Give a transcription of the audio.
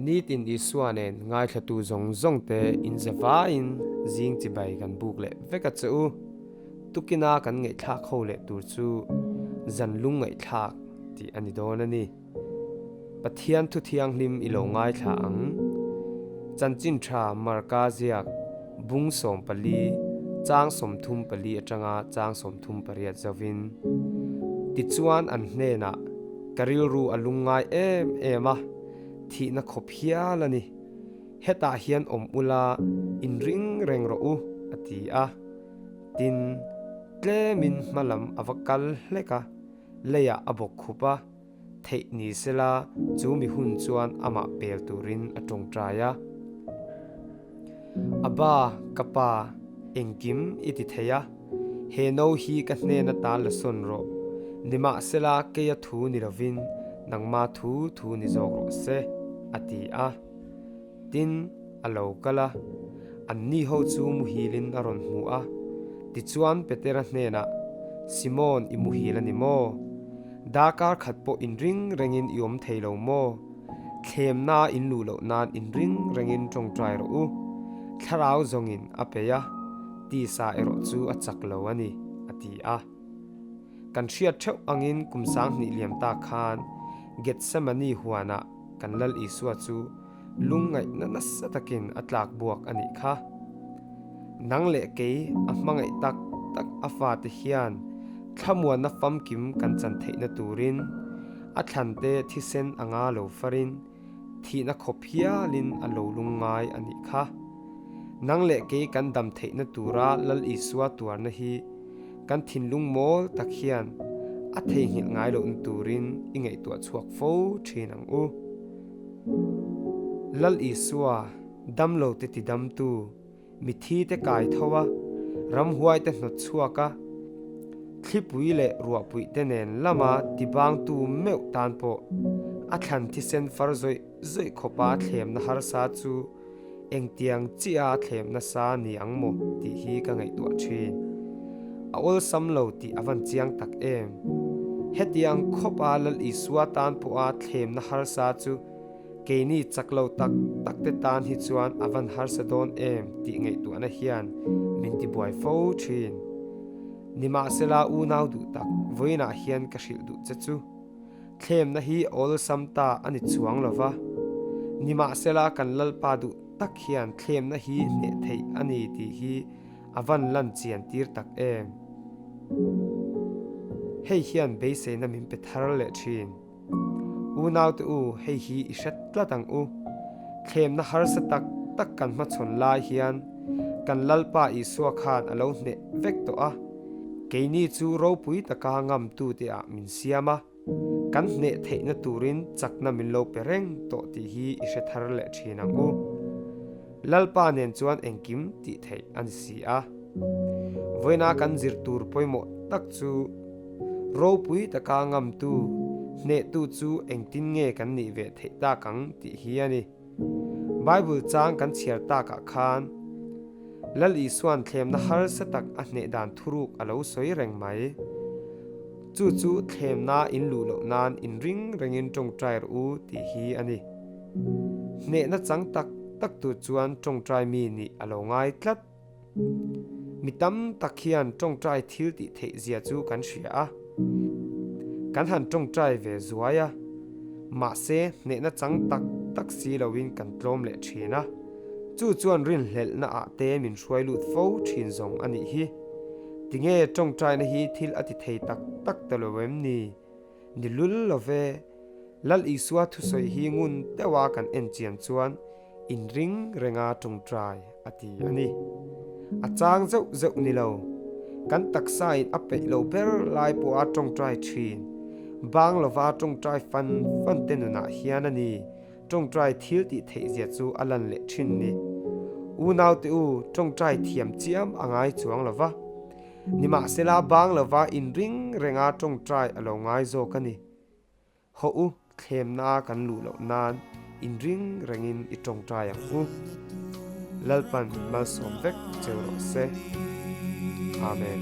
Nitin Isua nen ngaithlatu zawng zawng te in zavaiin zing chibai kan buk leh vek a che u. Tukina kan ngaihthlak ho leh tur chu zan lung ngaihthlak tih a ni dawn a ni. Pathian thu thianghlim i lo ngaithla ang. Chanchin tha Marka ziak bung 14, chang 34 atanga chang 38 zovin. Tichuan an hnenah ka rilru a lungngai em em a, thihna khawp hial a ni. Hetah hian awm ula inring reng rawh u, a ti a. Tin, tlemin hma lam a va kal hlek a, leiah a bawk khup a, theih ni sela chu mi hun chuan amah pel turin a tawngtai a. Abba, ka pa, engkim i ti thei a, he no hi ka hnen atan la sawn rawh, nimahsela keia thu ni lovin nangma thu thu ni zawk rawh se, a ti a. Tin, a lo kal a, anni ho chu muhilin a rawn hmu a. Tichuan Petera hnenah, Simon, i muhil a ni maw? Darkar khat pawh inring rengin i awm thei lo maw? Thlemna in luh loh nan inring rengin tawngtai rawh u. Thlarau zawngin a peih a, tisa erawh chu a chak lo a ni, a ti a. Kan hriat theuh angin kum 2000 liam ta khan Gethsemane huanah kan Lal Isua chu lungngaihna nasa takin a tlak buak a nih kha. Nang leh kei a hmangaih tak tak a fate hian thlamuanna famkim kan chan theihna turin a thlante thisen anga lo farin thihna khawp hialin a lo lungngai a nih kha. Nang leh kei kan dam theihna tura Lal Isua tuarna hi kan thinlung mawl tak hian a theihnghilh ngai lohna turin i ngaihtuah chhuak fo thin ang u. Lal Isua, damlo te tidamtu, mithi te kai tho a, ramhuai te hnawt chhuak a, thlipui leh ruahpui te nen lama tibangtu meuh tan pawh a thlan thisen far zawih zawih khawpa thlemna harsa chu Engtiang chiah a thlem nasa ni ang maw tih hi ka ngaihtuah thin. A awlsam lo tih a van chiang tak em? Hetiang khawpa Lal Isua tan pawha thlemna harsa chu keini chak lo tak tak te tan hi chuan a van harsa dawn em tih ngaihtuahna hian min tibuai fo thin. Nimahsela unau duh tak vawiinah hian ka hrilh duh che chu. Thlemna hi awlsam ta a ni chuang lo va, nimahsela kan Lalpa duh tak hian thlemna hi hneh theih a ni tih hi a van lan chian tir tak em? Hei hian beiseina min pe thar leh thin. Unaute u, hei hi i hret tlat ang u. Thlemna harsa tak tak kan hmachhawn lai hian kan Lalpa Isua khan a lo hneh vek tawh a. Keini chu ropui taka ngamtute ah min siam a, kan hneh theihna turin chakna min lo pe reng tawh tih hi i hre thar leh thin ang u. Lalpa nen chuan engkim tih theih a ni si a. Vawiina kan zir tur pawimawh tak chu ropui taka ngamtu, hnehtu chu engtin nge kan nih ve theih tak ang tih hi a ni. Bible chang kan chhiar takah khan Lal Isua'n thlemna harsa tak a hneh dan thuruk a lo sawi reng mai. Chu chu thlemna in luh loh nan inring rengin tawngtai rawh u tih hi a ni. Hnehna chang tak tak tur chuan tawngtai mi nih a lo ngai tlat. Mi tam tak hian tawngtai thil tih theih zia chu kan hria a, kan han tawngtai ve zuai a, mahse hnehna chang tak tak si loin kan tlawm leh thin a, chu chuan rinhlelhna ah te min hruai lut fo thin zawng a nih hi. Tinge tawngtaina hi thil a ti thei tak tak ta lo em ni? Ni lul lo ve. Lal Isua thusawi hi ngun deuha kan en chian chuan inring renga tawngtai a ti a ni. A chang zeuh zeuh ni lo. Kan taksain a peih lo ber lai pawha tawngtai thin. Bang lova tawngtai fan fan te nunah hian a ni tawngtai thil tih theih zia chu a lan leh thin ni. Unaute u, tawngtai thiam chiam a ngai chuang lova. Nimahsela bang lova inring renga tawngtai a lo ngai zawk a ni. Haw u, thlemna kan luh loh nan inring rengin i tawngtai ang u. Lalpan malsawm vek cheu rawh se. Amen.